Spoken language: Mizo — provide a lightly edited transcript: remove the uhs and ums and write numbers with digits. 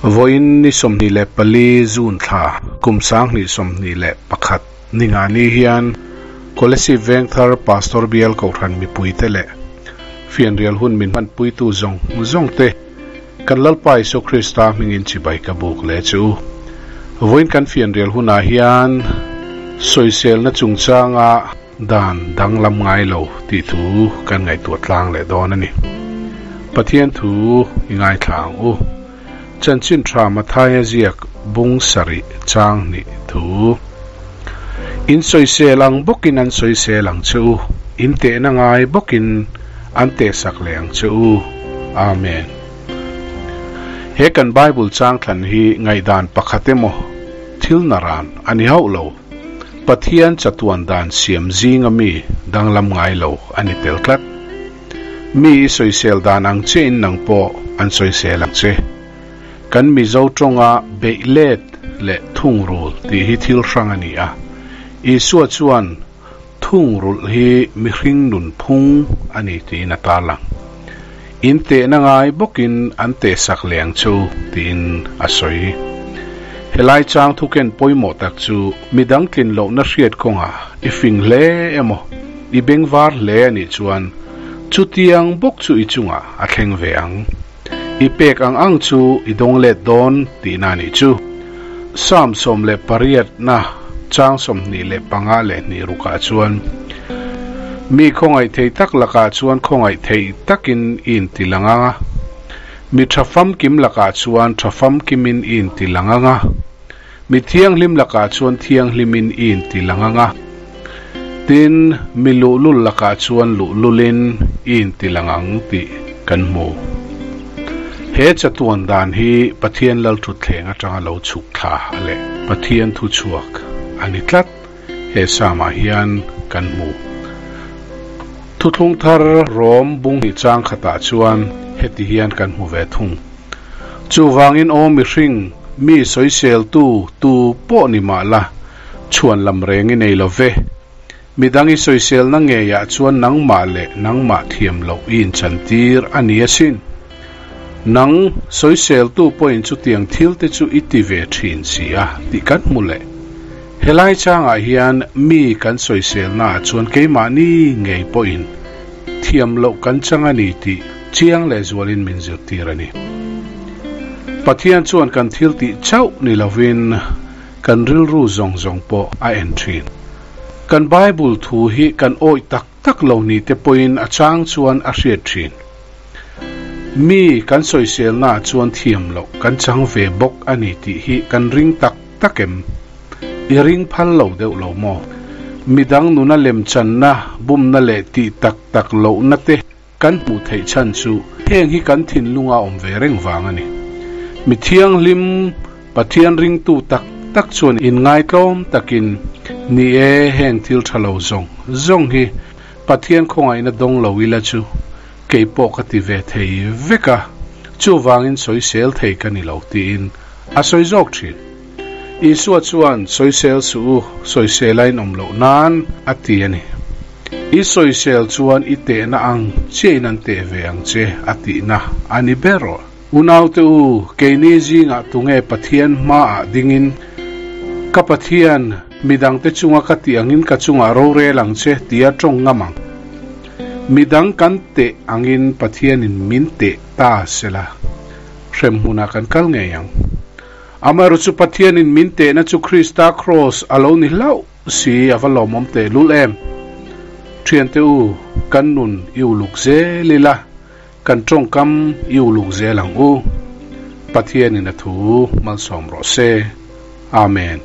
Vawiin ni 24 June thla kum 2021 ningani hian Kolasib Vengthar Pastor Bial Kohhran mipuite leh fianrial hun min hmanpuitu zawng zawng te kan Lalpa Isua Krista hmingin chibai ka buk leh che u. Vawiin kan fianrial hunah hian sawiselna chungchanga dan danglam ngai lo tih thu kan ngaihtuah tlang leh dawn a ni. Pathian thu i ngaithla ang u. Chanchin tha Mathaia ziak bung sarih chang hnih thu. In sawisel ang bawkin an sawisel ang che u, in tehna ngai bawkin an tehsak leh ang che u. Amen. He kan Bible chang thlan hi ngaihdan pakhat emaw thil naran a ni hauh lo. Pathian chatuan dan siam zinga mi danglam ngai lo a ni tel tlat. Mi i sawisel dan ang chiahin nang pawh an sawisel ang che. Kan Mizo tawnga beih let leh thungrul tih hi thil hrang a ni a. Isua chuan thungrulh hi mihring nunphung a ni tiin a tarlang. In tehna ngai bawkin an tehsak leh ang che u tiin a sawi. Helai chang thuken pawimawh tak chu midang tlin lohna hriat kawngah i fing hle emaw i bengvar hle a nih chuan chutiang bawk chu i chungah a thleng ve ang. I pek ang ang chu i dawng let dawn tihna a nih chu. Psalm 18 na chang 25 leh hnih rukah chuan, Mi khawngaih thei tak lakah chuan khawngaih thei takin i inti lang ang a, mi tha famkim lakah chuan tha famkimin i inti lang ang a, mi thianghlim lakah chuan thianghlimin i inti lang ang a, tin, mi luhlul lakah chuan luhlulin i inti lang ang tih kan hmu. He chatuan dan hi Pathian Lalthutthleng atanga lo chhuk thla leh Pathian thuchhuak a ni tlat. He Psalm-ah hian kan hmu. Thuthlung thar Rom bung hnih chang khatah chuan heti hian kan hmu ve thung. Chuvangin aw mihring, mi sawiseltu tu pawh ni mah la, chhuan lam reng i nei lo ve. Midang i sawiselna ngeiah chuan nangmah leh nangmah thiam loh i inchantir a ni asin. Nang sawiseltu pawhin chutiang thilte chu i ti ve thin si a tih kan hmu leh. Helai changah hian mi kan sawiselnaah chuan keimahni ngei pawhin thiam loh kan chang a ni tih chiang lehzualin min zirtir a ni. Pathian chuan kan thil tih chauh ni lovin kan rilru zawng zawng pawh a en thin. Kan Bible thu hi kan awih tak tak lo ni te pawhin a chang chuan a hriat thin. Mi kan sawiselnaah chuan thiam loh kan chang ve bawk a ni tih hi kan ring tak tak em? I ring phal lo deuh lo maw? Midang nuna lemchanna, bumna leh tih tak tak lohna te kan hmuh theih chhan chu heng hi kan thinlunga awm ve reng vang a ni. Mi thianghlim, Pathian ringtu tak tak chuan inngaihtlawm takin, Ni e, heng thil tha lo zawng zawng hi Pathian khawngaihna dawng lo ila chu kei pawh ka ti ve thei vek a, chuvangin sawisel thei ka ni lo tiin a sawi zawk thin. Isua chuan, Sawisel suh u, sawisel a inawm loh nan, a ti a ni. I sawisel chuan i tehna ang chiahin an teh ve ang che, a tihna a ni ber aw. Unaute u, keini zingah tunge Pathian hmaah dingin, Ka Pathian, midangte chunga ka tih angin ka chungah rorel ang che, tia tawng ngam ang? Midang kan teh angin Pathianin min teh ta sela, hremhmunah kan kal ngei ang. Amaherawh chu Pathianin min tehna chu Krista Kraws a lo ni hlauh si a va lawmawm tehlul em! Thiante u, kan nun i uluk zel ila, kan tawngkam i uluk zel ang u. Pathianin a thu malsawm rawh se. Amen.